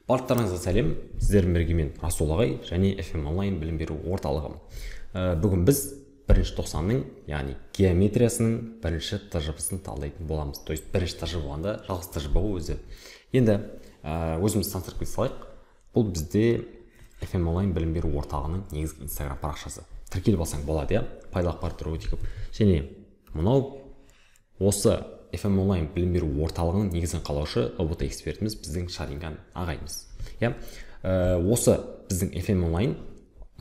Барлықтарыңызға сәлем, сіздермен бірге мен Расул ағай және FM онлайн білім беру орталығы. Бүгін біз бірінші тоқсанның, яғни геометриясының бірінші ТЖБ-сын талдайтын боламыз. То есть бірінші ТЖБ болғанда жалғыз ТЖБ ғой өзі. Енді өзіміз таныстырып кете салайық. Бұл бізде FM онлайн білім беру орталығының негізгі Инстаграм парақшасы. Тіркеліп алсаң болады, иә, пайдалы ақпараттар өте көп. Және мынау осы FM онлайн білім беру орталығының негізін қалаушы ҰБТ экспертіміз біздің Шаринган ағайымыз. Иә, осы біздің FM онлайн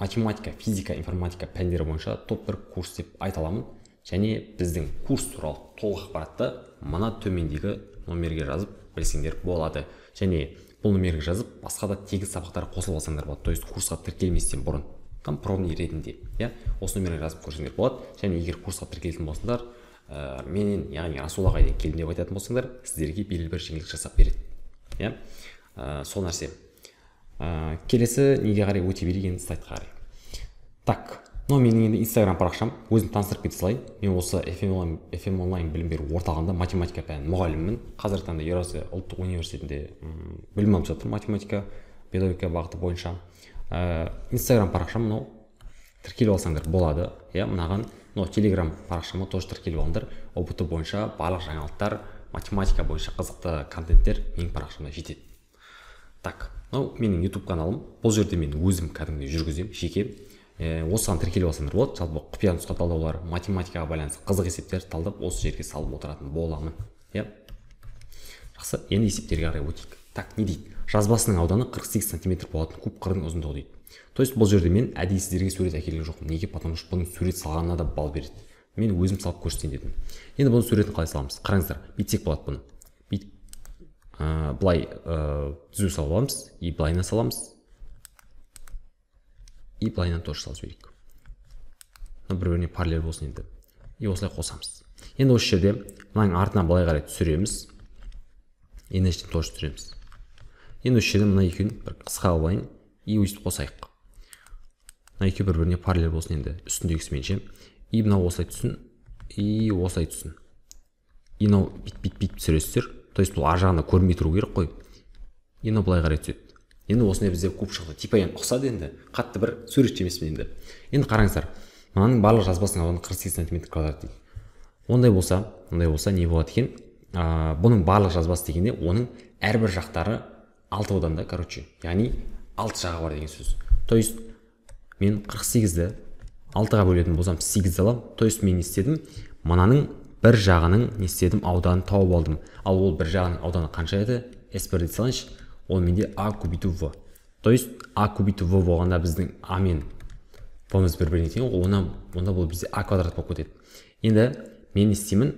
математика, физика, информатика пәндері бойынша топ бір курс деп айта аламын. Және біздің курс туралы толық ақпаратты мына төмендегі номерге жазып білсеңдер болады. Және бұл номерге жазып басқа да тегін сабақтар қосылып алсаңдар болады. То есть курсқа тіркелместен бұрын, там пробный ретінде, иә, осы номерге жазып көрсеңдер болады. Және егер курсқа тіркелетін болсаңдар, менен, яғни Расул ағайдан келдім деп айтатын болсаңдар, сіздерге белгілі бір жеңілдік жасап береді. Иә, сол нәрсе. Келесі неге қарай өте берейік енді, слайдқа қарай. Так, мынау менің енді Инстаграм парақшам, өзім таныстырып кете салайын. Мен осы FM онлайн білім беру орталығында математика пәнінің мұғалімімін. Қазіргі таңда Еуразия ұлттық университетінде білім алып жатырмын математика, педагогика бағыты бойынша. Инстаграм парақшам мынау, тіркеліп алсаңдар болады. Иә, мынаған мынау Телеграм парақшама тоже тіркеліп алыңдар. ҰБТ бойынша барлық жаңалықтар, математика бойынша қызықты контенттер менің парақшамда жетеді. Так, мынау менің YouTube каналым. Бұл жерде мен өзім кәдімгідей жүргіземін жеке. Осыған тіркеліп алсаңдар болады. Жалпы құпия нұсқа талдаулар, математикаға байланысты қызық есептер талдап осы жерге салып отыратын боламын. Иә. Жақсы, енді есептерге қарай өтейік. Так, не дейді? Жазбасының ауданы 48 сантиметр болатын куб қырдың ұзындығы дейді. То есть бұл жерде мен әдейі сіздерге сурет әкелген жоқпын. Неге? Потому что бұның сурет салғанына да балл береді. Мен өзім салып көрсетейін дедім. Енді бұның суретін қалай саламыз? Қараңыздар, бүйтсек болады бұны. Бүйтіп, былай түзу салып аламыз, и былайынан саламыз, и былайынан тоже салып жіберейік. Мына бір-біріне параллель болсын енді. И осылай қосамыз. Енді осы жерде мынаның артынан былай қарай түсіреміз. Енді іштен тоже түсіреміз. Енді осы жерде мына екеуін бір қысқа қылып алайын, и өйстіп қосайық. Мына екеуі бір-біріне параллель болсын енді, үстіндегісімен ше. И мынау осылай түссін, и осылай түссін. И мынау бүйтіп түсіресіздер. То есть бұл ар жағында көрінбей тұру керек қой. И мынау былай қарай түседі. Енді осындай бізде куб шықты. Типа енді ұқсады енді. Қатты бір суретші емеспін енді. Енді қараңыздар, мынаның барлық жазбасының ауданы 48 сантиметр квадрат дейді. Ондай болса не болады екен? Бұның барлық жазбасы дегенде оның әрбір жақтары 6 ауданда, короче, яғни 6 жағы бар деген сөз. То есть мен 48-ді 6-ға бөлетін болсам 8-ді аламын. То есть мен не істедім? Мынаның бір жағының не істедім? Ауданын тауып алдым. Ал ол бір жағының ауданы қанша еді? S1 дей салайыншы. Ол менде А көбейту В. То есть А көбейту В болғанда біздің А мен В-мыз бір-біріне тең ғой, онда бұл бізде А квадрат болып кетеді. Енді мен не істеймін?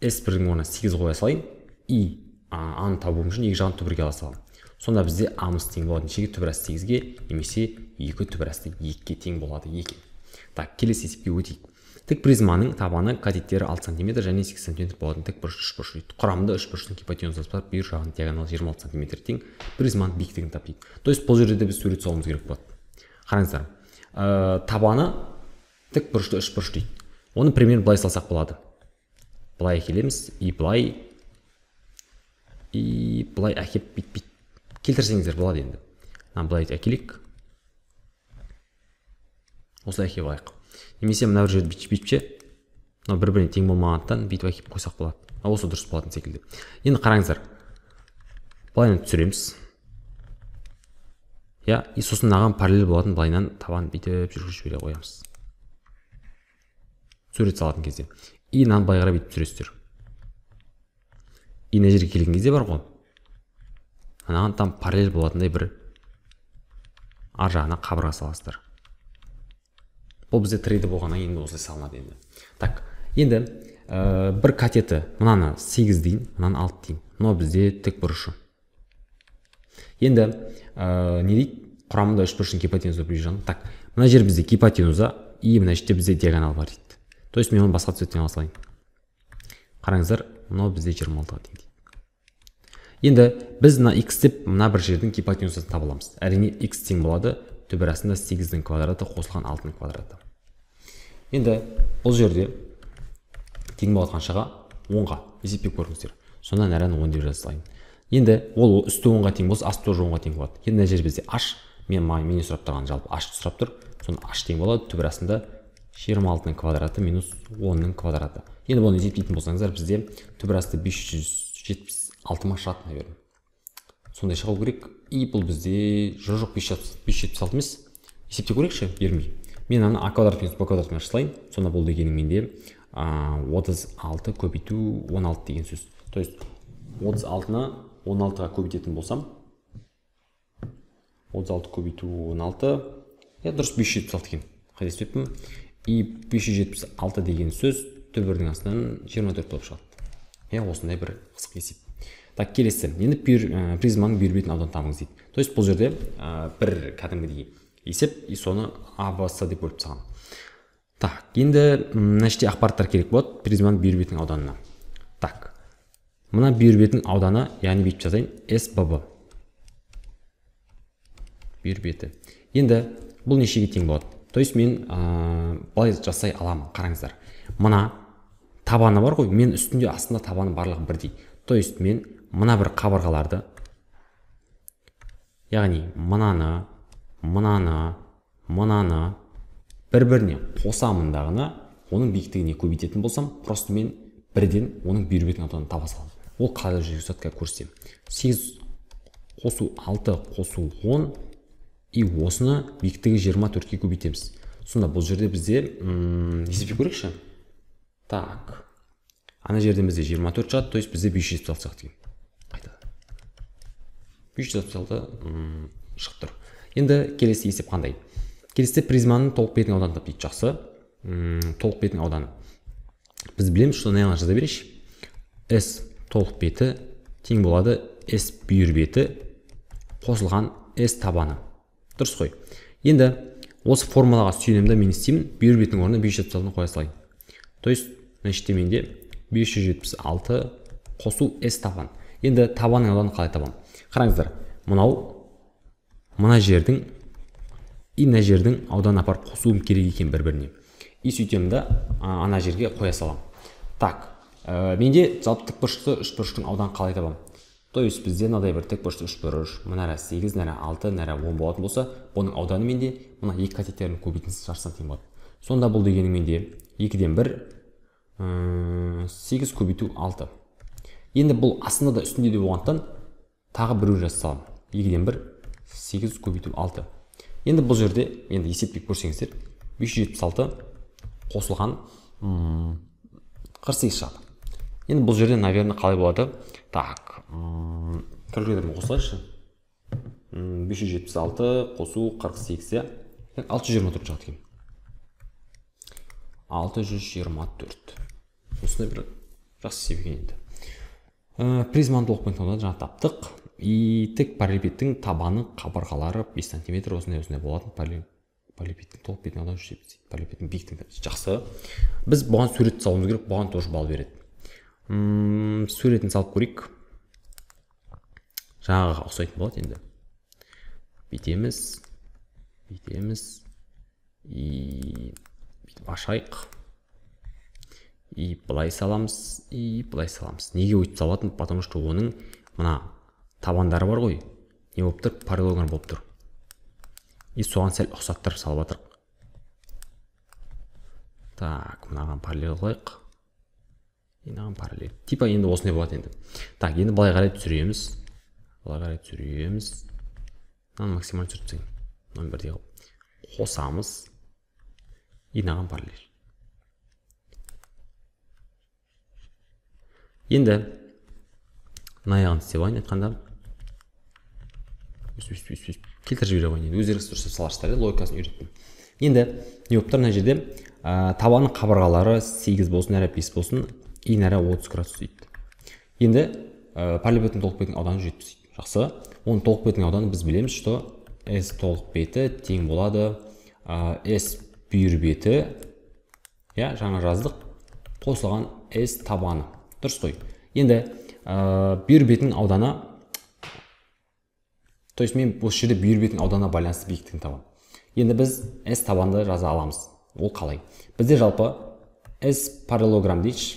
S1-дің орнына 8 қоя салайын. И А-ны табуым үшін екі жағын түбірге ала саламын. Сонда бізде А-мыз тең болады нешеге? Түбір асты 8-ге немесе 2 түбір асты 2-ге тең болады екен. Так, келесі есепке өтейік. Тік призманың табаны катеттері 6 сантиметр және 8 сантиметр болатын тік бұрыш үш бұрыш дейді. Құрамында үш бұрыштың гипотенузасы бар, бүйір жағының диагоналы 26 сантиметр тең, призманың биіктігін тап дейді. То есть бұл жерде де біз сурет салуымыз керек болады. Қараңыздар, табаны тік бұрышты үш бұрыш дейді. Оны примерно былай салсақ болады. Былай әкелеміз, и былай, и былай әкеп бүйтіп келтірсеңіздер болады енді. Мына былай әкелейік. Осылай әкеліп алайық. Немесе мына бір жерді бүйтіп ше, мынау бір-біріне тең болмағандықтан бүйтіп әкеліп қойсақ болады. Ал осы дұрыс болатын секілді. Енді қараңыздар, былайынан түсіреміз. Иә, и сосын мынаған параллель болатын былайынан табан бүйтіп жүргізіп жібере қоямыз. Сурет салатын кезде. И мынаны былай қарай бүйтіп түсіресіздер. И мына жерге келген кезде бар ғой, анаған там параллель болатындай бір ар жағына қабырға саласыздар. Бұл бізде 3D болғаннан кейін осылай салынады енді. Так, енді бір катеті мынаны 8 дейін, мынаны 6 дейін. Мынау бізде тік бұрышы. Енді не дейді? Құрамында үш бұрыштың гипотенуза бүйір жағын. Так, мына жер бізде гипотенуза, и мына жерде бізде диагонал бар дейді. То есть мен оны басқа цветтен ала салайын. Қараңыздар, мынау бізде 26-ға тең дейді. Енді біз мына x деп мына бір жердің гипотенузасын таба аламыз. Әрине x тең болады түбір астында 8-дің квадраты қосылған 6-ның квадраты. Енді бұл жерде тең болады қаншаға? 10-ға. Есептеп көріңіздер. Сонда нәрәні 10 деп жаза салайын. Енді ол үсті 10-ға тең болса, асты тоже 10-ға тең болады. Енді мына жерде бізде h, мен сұрап тұрған жалпы h сұрап тұр. Соны h тең болады, түбір астында 26-ның квадраты минус 10-ның квадраты. Енді бұны есептейтін болсаңыздар, бізде түбір асты 576 ма шығады, наверное. Сондай шығу керек. И бұл бізде жоқ, 576 емес. Есептеп көрейікші, бермей. Мен аны а квадрат минус б квадратымен ашсалайын. Сонда бұл дегенің менде 36 көбейту 16 деген сөз. То есть 36-ны 16-ға көбейтетін болсам, 36 көбейту 16, дұрыс, 576 екен. Қателеспеппін. И 576 деген сөз түбірдің астынан 24 болып шығады. Осындай бір қызық есеп. Так, келесі. Енді призманың бүйір бетін ауданын табыңыз дейді. То есть бұл жерде бір кәдімгідей есеп, и соны А, Б, С деп бөліп тастаған. Так, енді мына жерде ақпараттар керек болады призманың бүйір бетінің ауданына. Так, мына бүйір бетінің ауданы, яғни бүйтіп жазайын, СББ. Бүйір беті. Енді бұл нешеге тең болады? То есть мен былай жасай аламын, қараңыздар. Мына табаны бар ғой, мен үстінде астында табаны барлығы бірдей. То есть мен мына бір қабырғаларды, яғни мынаны, мынаны, мынаны бір-біріне қосамын дағыны, оның биіктігіне көбейтетін болсам, просто мен бірден оның бүйір бетінің ауданын таба саламын. Ол қалай жүзеге асады, қазір көрсетемін. 8 қосу 6 қосу 10, и осыны биіктігі 24-ке көбейтеміз. Сонда бұл жерде бізде есептеп көрейікші. Так, ана жерден бізде 24 шығады, то есть бізде 576 шығады екен. Қайтадан 576 шығып тұр. Енді келесі есеп қандай? Келесі призманың толық бетінің ауданы тап дейді. Жақсы. Толық бетінің ауданы. Біз білеміз, что мына жаза берейікші. S толық беті тең болады S бүйір беті қосылған S табаны. Дұрыс қой. Енді осы формулаға сүйенемін да мен істеймін. Бүйір бетінің орнына 576-ны қоя салайын. То есть мына жерде менде 576 қосу S табан. Енді табанның ауданын қалай табамын? Қараңыздар, мынау мына жердің и мына жердің ауданын апарып қосуым керек екен бір-біріне. И сөйтемін да ана жерге қоя саламын. Так, менде жалпы тікбұрышты үшбұрыштың ауданын қалай табамын? То есть бізде мынадай бір тікбұрышты үшбұрыш, мына 8, мына 6, мына 10 болатын болса, бұның ауданы менде мына екі катеттердің көбейтіндісі жартысына тең болады. Сонда бұл дегенің менде 2-ден 1, 8 көбейту 6. Енді бұл астында да үстінде де болғандықтан тағы біреу жаза саламын. 2-ден 1, 8 көбейту 6. Енді бұл жерде енді есептеп көрсеңіздер, 576 қосылған 48 шығады. Енді бұл жерде, наверное, қалай болады? Так, калькулятормен қосылайықшы. 576 қосу 48, иә? 624 шығады екен. 624. Осындай бір жақсы есеп екен енді. Призманың толық бетінің ауданын жаңа таптық. И тік параллелепипедтің табаны қабырғалары 5 сантиметр осындай болатын. Параллелепипедтің толық бетінің ауданы 170. Параллелепипедтің биіктігін тапты. Жақсы. Біз бұған сурет салуымыз керек, бұған тоже балл береді. Суретін салып көрейік. Жаңағыға ұқсайтын болады енді. Бүйтеміз, бүйтеміз, и бүйтіп ашайық. И былай саламыз, и былай саламыз. Неге өйтіп салатын? Потому что оның мына табандары бар ғой, не болып тұр? Параллелограмм болып тұр. И соған сәл ұқсаттырып салып жатырық. Так, мынаған параллель қылайық. Мынаған параллель. Типа енді осындай болады енді. Так, енді былай қарай түсіреміз. Былай қарай түсіреміз. Мынаны максимально түсіріп тастайын. Мынаны бірдей қылып қосамыз. И мынаған параллель. Енді мына аяғын істеп алайын, айтқанда өстіп келтіріп жібере қояйын. Енді өздеріңіз дұрыстап саларсыздар, логикасын үйреттім. Енді не болып тұр мына жерде? Табанның қабырғалары 8 болсын, әрі 5 болсын, и әрі 30 градус дейді. Енді параллелепипедтің толық бетінің ауданы 170 дейді. Жақсы. Оның толық бетінің ауданы біз білеміз, что S толық беті тең болады S бүйір беті, иә, жаңа жаздық, қосылған S табаны. Дұрыс қой. Енді бүйір бетінің ауданы, то есть мен осы жерде бүйір бетінің ауданына байланысты биіктігін табамын. Енді біз S табанды жаза аламыз. Ол қалай? Бізде жалпы S параллелограмм дейікші.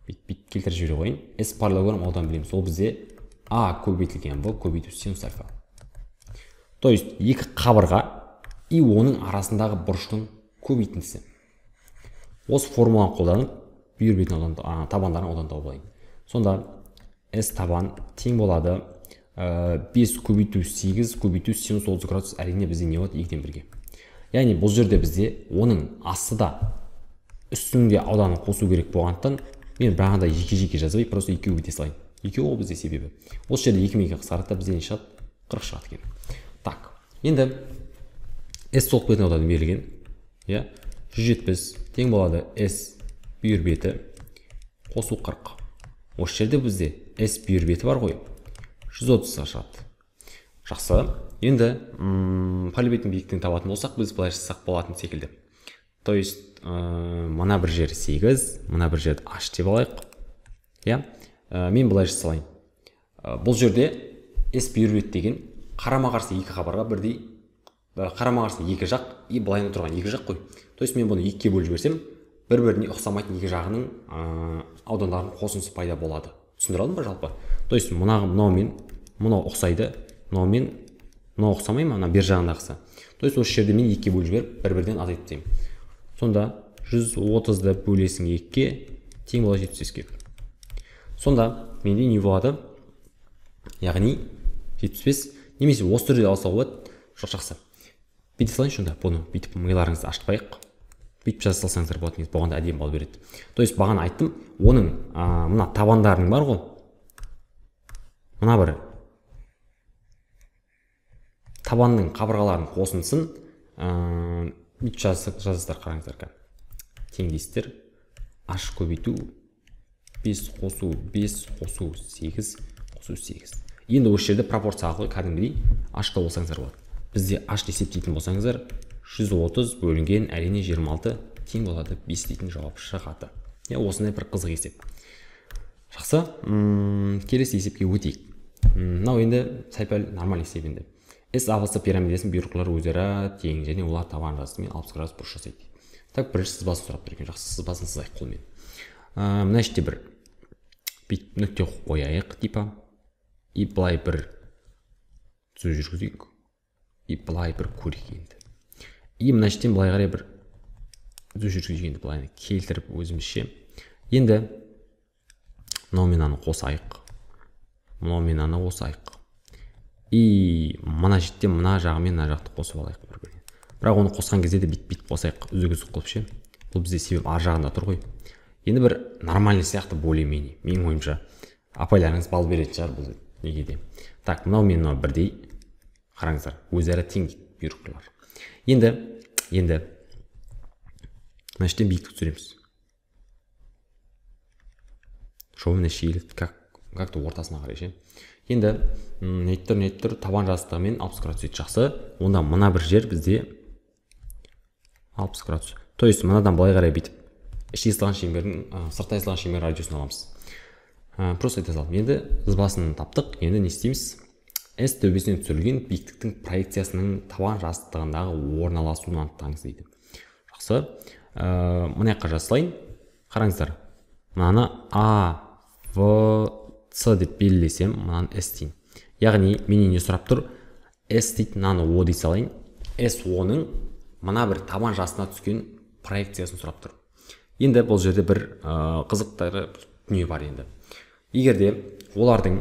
Бүйтіп келтіріп жібере қояйын. S параллелограмм ауданын білеміз. Ол бізде А көбейтілген В көбейту синус альфа. То есть екі қабырға и оның арасындағы бұрыштың көбейтіндісі. Осы формуланы қолданып бүйір бетін аудан, табандарын аудан тауып алайын. Сонда S табан тең болады 5 көбейту 8 көбейту синус 30 градус, әрине бізде не болады? 2-ден 1-ге. Яғни бұл жерде бізде оның асты да үстінің де ауданын қосу керек болғандықтан мен бағана жеке-жеке жазбай, просто екеуі өте салайын. Екеуі ол бізде себебі. Осы жерде 2 мен 2 қысқарады да бізде не шығады? 40 шығады екен. Так, енді S толық бетін ауданы берілген. Иә, 170 тең болады S бүйір беті қосу 40. Осы жерде бізде S бүйір беті бар ғой. 130 шығады. Жақсы. Енді параллель беттің биіктігін табатын болсақ, біз былай жасасақ болатын секілді. То есть мына бір жер 8, мына бір жерді H деп алайық. Иә, мен былай жасай салайын. Бұл жерде S бүйір бет деген қарама-қарсы екі қабырға бірдей, қарама-қарсы екі жақ и былайына тұрған екі жақ қой. То есть мен бұны екіге бөліп жіберсем, бір-біріне ұқсамайтын екі жағының аудандарының қосындысы пайда болады. Түсіндіре алдым ба жалпы? То есть мынау мен мынау ұқсайды, мынау мен мынау ұқсамай ма, мына бер жағындағысы. То есть осы жерде мен екіге бөліп жіберіп, бір-бірден азайтып тастаймын. Сонда 130-ды бөлесің 2-ге, тең болады 75-ке. Сонда менде не болады? Яғни 75, немесе осы түрде алса болады. Жоқ, жақсы. Бүйте салайыншы онда, бұны бүйтіп миларыңызды ашытпайық. Бүйтіп жаза салсаңыздар болады, негізі бұған да әдемі балл береді. То есть бағана айттым, оның мына табандарының бар ғой. Мына бір табанның қабырғаларының қосындысын бүйтіп жазасыздар, қараңыздар. Теңдейсіздер. H көбейту 5 қосу 5 қосу 8 қосу 8. Енді осы жерде пропорция арқылы кәдімгідей H-ты болсаңыздар болады. Бізде H есептейтін болсаңыздар, 130 бөлінген әрине 26 тең болады 5 дейтін жауап шығады. Осындай бір қызық есеп. Жақсы, келесі есепке өтейік. Мынау енді сәл-пәл нормаль есеп енді. S АВС пирамидасының бұйрықлары өзара тең және олар табан жазысымен 60 градус бұрыш жасайды. Так, бірінші сызбасын сұрап тұр екен. Жақсы, сызбасын сызайық қолмен. Мына жерде бір бүйтіп нүкте қояйық, типа. И былай бір түзу жүргізейік. И былай бір көрейік енді. И мына жерден былай қарай бір түзу жүргізейік енді, былай келтіріп өзімізше. Енді мынау мен мынаны қосайық. Мынау мен мынаны қосайық. И мына жерден мына жағы мен мына жақты қосып алайық бір-біріне. Бірақ оны қосқан кезде де бүйтіп қосайық, үзік-үзік қылып ше. Бұл бізде себеп ар жағында тұр ғой. Енді бір нормальный сияқты более-менее, менің ойымша. Апайларыңыз балл беретін шығар бұл неге де. Так, мынау мен мынау бірдей. Қараңыздар, өзара тең бұйрықлар. Енді мына жерден биіктік түсіреміз. Шоу мына шиелі как-то ортасына қарай ше. Енді не тұр, табан жазықтығымен 60 градус өте жақсы. Онда мына бір жер бізде 60 градус. То есть мынадан былай қарай бүйтіп іште сызылған шеңбердің, сырттай сызылған шеңбер радиусын аламыз. Просто айта салдым. Енді сызбасын таптық. Енді не істейміз? S төбесінен түсірілген биіктіктің проекциясының табан жазықтығындағы орналасуын анықтаңыз дейді. Жақсы. Мына жаққа жаза салайын. Қараңыздар. Мынаны А, В, С деп белгілесем, мынаны С дейін. Яғни менен не сұрап тұр? С дейді, мынаны О дей салайын. С О-ның мына бір табан жазықтығына түскен проекциясын сұрап тұр. Енді бұл жерде бір қызықтары дүние бар енді. Егер де олардың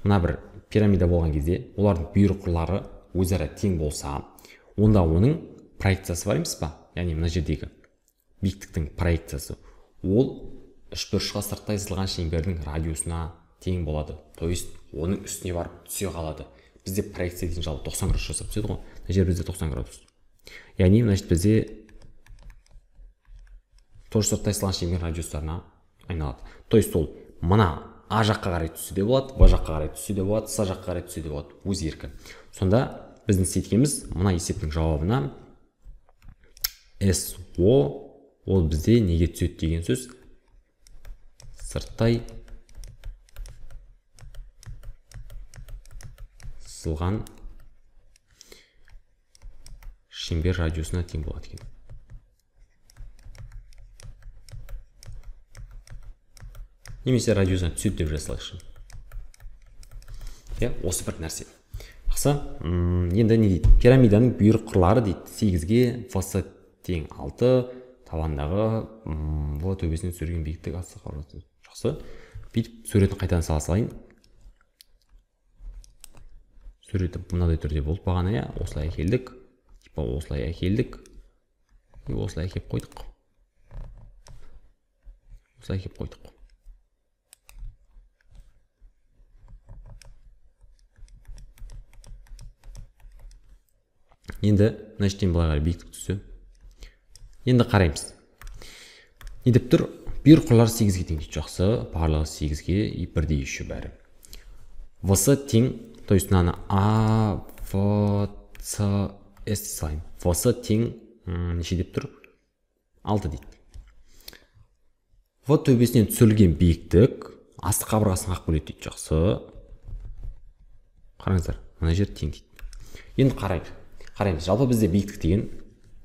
мына бір пирамида болған кезде олардың бұйрықлары өзара тең болса, онда оның проекциясы бар емес па? Яғни мына жердегі биіктіктің проекциясы ол үшбұрышқа сырттай сызылған шеңбердің радиусына тең болады. То есть оның үстіне барып түсе қалады. Бізде проекция дейтін жалпы 90 градус жасап түседі ғой. Мына жер бізде 90 градус. Яғни мына жерде бізде тоже сырттай сызылған шеңбер радиустарына айналады. То есть ол мына А жаққа қарай түссе де болады, Б жаққа қарай түссе де болады, С жаққа қарай түссе де болады, өз еркі. Сонда біздің істеткеніміз мына есептің жауабына СО ол бізде неге түседі деген сөз, сырттай сызылған шеңбер радиусына тең болады екен. Немесе радиусына түседі деп жазсалайықшы. Иә, осы бір нәрсе. Жақсы. Енді не дейді? Пирамиданың бүйір қырлары дейді. 8-ге ВС тең 6, табандағы В төбесінен түсірген биіктік асты қабырғасы. Жақсы. Бүйтіп суретін қайтадан сала салайын. Суреті мынадай түрде болды бағана, иә. Осылай әкелдік. Типа осылай әкелдік. И осылай әкеліп қойдық. Осылай әкеліп қойдық. Енді мына жерден былай қарай биіктік түссе. Енді қараймыз. Не деп тұр? Бүйір қырлары 8-ге тең дейді. Жақсы, барлығы 8-ге и бірдей еще бәрі. ВС тең, то есть мынаны А, В, С, С салайын. ВС тең неше деп тұр? 6 дейді. В төбесінен түсірілген биіктік асты қабырғасын қақ бөледі дейді. Жақсы. Қараңыздар, мына жер тең дейді. Енді қарайық. Қараймыз. Жалпы бізде биіктік деген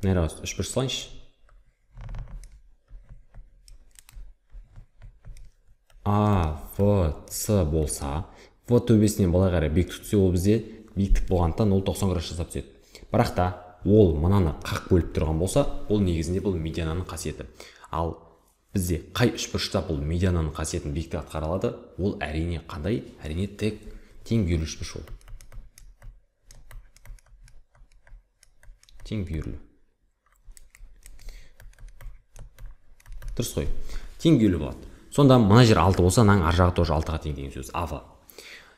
мына үшбұрыш салайыншы. А, В, С болса, В төбесінен былай қарай биіктік түссе, ол бізде биіктік болғандықтан ол 90 градус жасап түседі. Бірақ та ол мынаны қақ бөліп тұрған болса, ол негізінде бұл медиананың қасиеті. Ал бізде қай үшбұрышта бұл медиананың қасиетін биіктік атқара алады? Ол әрине қандай? Әрине тек тең бүйірлі үшбұрыш ол. Тең бүйірлі. Дұрыс қой. Тең бүйірлі болады. Сонда мына жер 6 болса, мынаның ар жағы тоже 6-ға тең деген сөз. АВ.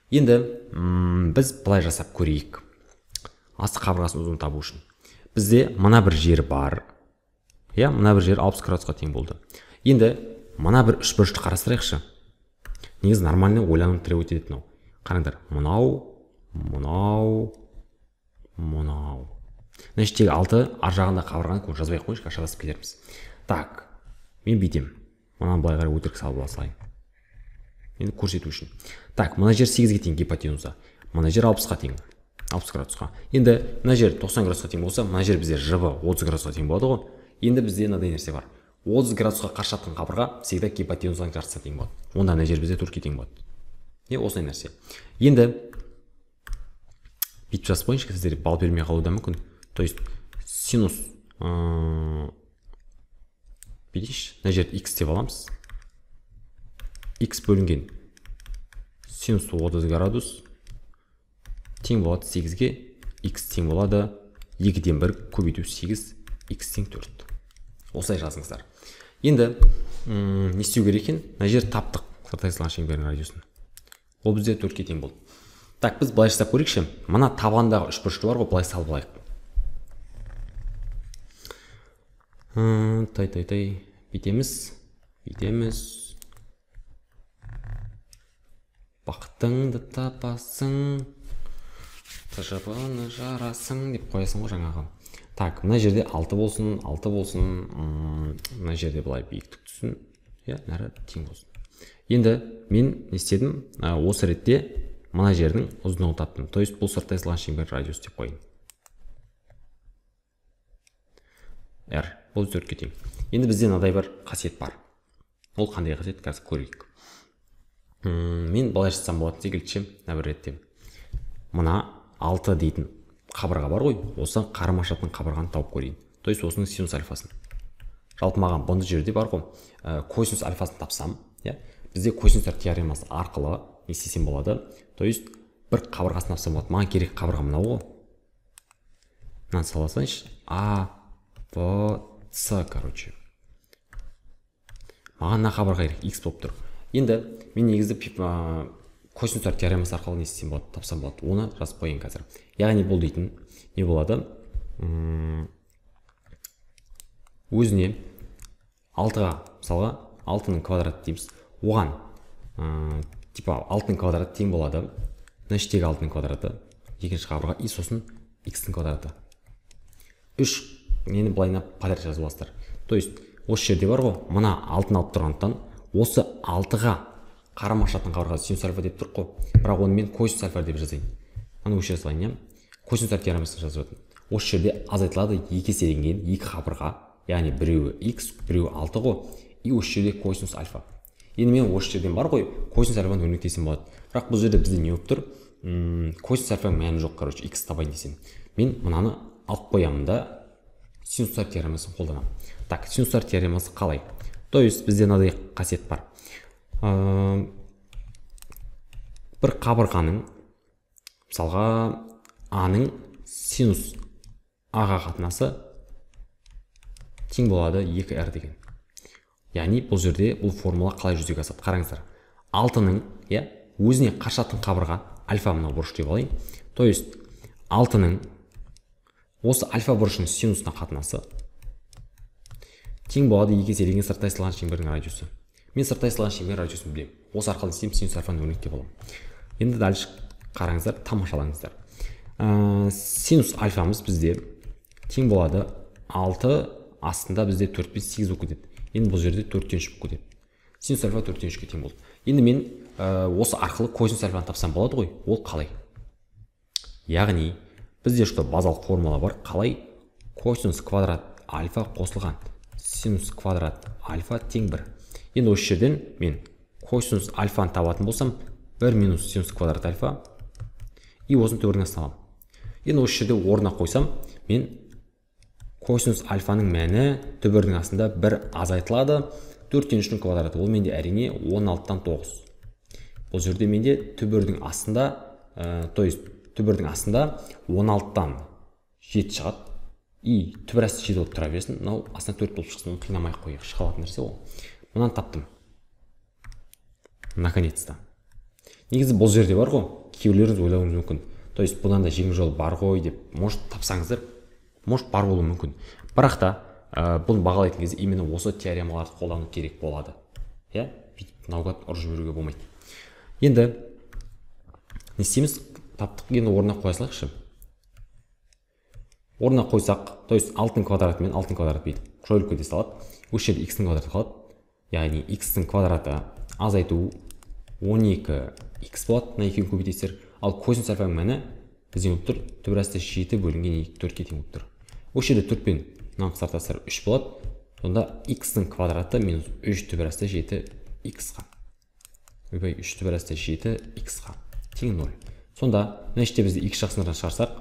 Енді біз былай жасап көрейік. Асты қабырғасын ұзын табу үшін. Бізде мына бір жер бар. Иә, мына бір жер 60 градусқа тең болды. Енді мына бір үшбұрышты қарастырайықшы. Негізі нормальный ойланып требовать етеді мынау. Қараңдар, мынау, мынау, мынау. Мына жердегі 6 ар жағында қабырғаны көп жазбай ақ қойыңызшы, шатасып кетерміз. Так, мен бүйтемін. Мынаны былай қарай өтірік салып ала салайын. Енді көрсету үшін. Так, мына жер 8-ге тең гипотенуза. Мына жер 60-қа тең. 60 градусқа. Енді мына жер 90 градусқа тең болса, мына жер бізде ЖВ 30 градусқа тең болады ғой. Енді бізде мынадай нәрсе бар. 30 градусқа қарсы жатқан қабырға всегда гипотенузаның жартысына тең болады. Онда мына жер бізде 4-ке тең болады. Не осындай нәрсе. Енді бүйтіп жазып қойыңызшы, сіздерге балл бермей қалуы да мүмкін. То есть синус бүйтейікші, мына жерді x деп аламыз. X бөлінген синус 30 градус тең болады 8-ге, x тең болады 2-ден 1 көбейту 8, x тең 4. Осылай жазыңыздар. Енді не істеу керек екен? Мына жерді таптық, сырттай салған шеңбердің радиусын. Ол бізде 4-ке тең болды. Так, біз былай жасап көрейікші. Мына табандағы үшбұрышты бар ғой, былай салып алайық. Тай-тай-тай, бүйтеміз, бүйтеміз. Бақытыңды табасың, тжб-ны жарасың деп қоясың ғой жаңағы. Так, мына жерде 6 болсын, 6 болсын, мына жерде былай биіктік түссін, иә, нәрі тең болсын. Енді мен не істедім? Осы ретте мына жердің ұзындығын таптым. То есть бұл сырттай салған шеңбер радиус деп қояйын. R, бұл 4-ке тең. Енді бізде мынадай бір қасиет бар. Ол қандай қасиет, қазір көрейік. Мен былай жасасам болатын секілді ше, мына бір ретте. Мына 6 дейтін қабырға бар ғой, осы қарама-қайшылықтың қабырғаны тауып көрейін. То есть осының синус альфасын. Жалпы маған бұндай жерде бар ғой, косинус альфасын тапсам, иә, бізде косинустар теоремасы арқылы не істесем болады? То есть бір қабырғасын тапсам болады. Маған керек қабырға мынау ғой. Мынаны сала салайыншы. А, В, С, короче. Маған мына қабырға керек, X болып тұр. Енді мен негізі косинустар теоремасы арқылы не істесем болады, тапсам болады. Оны жазып қояйын қазір. Яғни бұл дейтін не болады? Өзіне 6-ға, мысалға 6-ның квадраты дейміз. Оған типа 6-ның квадраты тең болады. Мына іштегі 6-ның квадраты, екінші қабырға, и сосын x-ның квадраты. 3 нені былайына подряд жазып аласыздар. То есть осы жерде бар ғой, мына 6-ны алып тұрғандықтан осы 6-ға қарама-қайшылықтың қабырғасы синус альфа деп тұр қой. Бірақ оны мен косинус альфа деп жазайын. Аны өшіре салайын, иә. Косинустар теоремасын жазып жатырмын. Осы жерде азайтылады екі еселенген екі қабырға, яғни біреуі x, біреуі 6 ғой. И осы жерде косинус альфа. Енді мен осы жерден бар ғой, косинус альфаны өрнектесем болады. Бірақ бұл жерде бізде не болып тұр? Косинус альфаның мәні жоқ, короче, x табайын десем. Мен мынаны алып қоямын да, синустар теоремасын қолданамын. Так, синустар теоремасы қалай? То есть бізде мынадай қасиет бар. Бір қабырғаның, мысалға, А-ның синус А-ға қатынасы тең болады 2R деген. Яғни бұл жерде бұл формула қалай жүзеге асады? Қараңыздар. 6-ның, иә, өзіне қашатын қабырға альфа мынау бұрыш деп алайын. То есть 6-ның осы альфа бұрышының синусына қатынасы тең болады 2 еселенген сырттай сызылған шеңбердің радиусы. Мен сырттай сызылған шеңбер радиусын білемін. Осы арқылы істеймін, синус альфаны өрнектеп аламын. Енді дальше қараңыздар, тамашалаңыздар. Синус альфамыз бізде тең болады 6, астында бізде 4 пен 8 болып кетеді. Енді бұл жерде 4-тен 3 болып кетеді. Синус альфа 4-тен 3-ке тең болды. Енді мен осы арқылы косинус альфаны тапсам болады ғой. Ол қалай? Яғни бізде что базалық формула бар. Қалай? Косинус квадрат альфа қосылған синус квадрат альфа тең 1. Енді осы жерден мен косинус альфаны табатын болсам 1 минус синус квадрат альфа и осыны түбірдің астына аламын. Енді осы жерде орнына қойсам, мен косинус альфаның мәні түбірдің астында 1 азайтылады. 4-тен 3-дің квадраты. Ол менде әрине 16-тан 9. Бұл жерде менде түбірдің астында, то есть түбірдің астында 16-тан 7 шығады. И түбір асты 7 болып тұра берсін. Мынау астына 4 болып шықсын, оны қинамай ақ қояйық, шыға алатын нәрсе ол. Мынаны таптым. Наконец-то. Негізі бұл жерде бар ғой, кейбіреулеріңіз ойлауыңыз мүмкін. То есть бұдан да жеңіл жол бар ғой деп, может тапсаңыздар, может бар болуы мүмкін. Бірақ та бұны бағалайтын кезде именно осы теоремаларды қолдану керек болады. Иә, бүйтіп наугад ұрып жіберуге болмайды. Енді не істейміз? Таптық, енді орнына қоя салайықшы. Орнына қойсақ, то есть 6-ның квадраты мен 6-ның квадраты бүйтіп жойылып кете салады. Осы жерде x-ның квадраты қалады. Яғни x-ның квадраты азайту 12x болады, мына екеуін көбейтесіздер. Ал косинус альфаның мәні бізде болып тұр, түбір асты 7 бөлінген 4-ке тең болып тұр. Осы жерде 4 пен мынаны қысқартасыздар, 3 болады. Сонда x-ның квадраты минус 3 түбір асты 7 x-қа. Ойбай, 3 түбір асты 7 x-қа тең 0. Сонда мына жерде бізде x жақсындардан шығарсақ,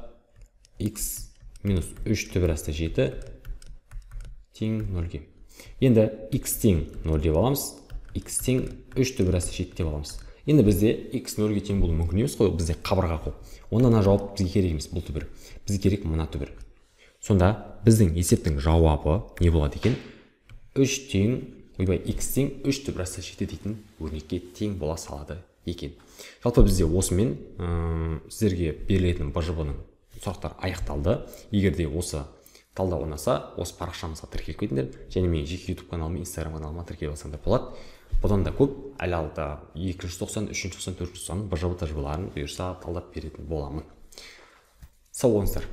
x минус 3 түбір асты 7 тең 0-ге. Енді x тең 0 деп аламыз, x тең 3 түбір асты 7 деп аламыз. Енді бізде x 0-ге тең болуы мүмкін емес қой, бізде қабырға қой. Онда мына жауап бізге керек емес, бұл түбір. Бізге керек мына түбір. Сонда біздің есептің жауабы не болады екен? 3 тең, ойбай, x тең 3 түбір асты 7 дейтін өрнекке тең бола салады екен. Жалпы бізде осымен сіздерге берілетін БЖБ-ның сұрақтар аяқталды. Егер де осы талдау ұнаса, осы парақшамызға тіркеліп кетіңдер. Және менің жеке YouTube каналыма, Instagram каналыма тіркеліп алсаңдар болады. Бұдан да көп, әлі алда 2-90, 3-90, 4-90 БЖБ тәжірибелерін бұйырса талдап беретін боламын. Сау болыңыздар.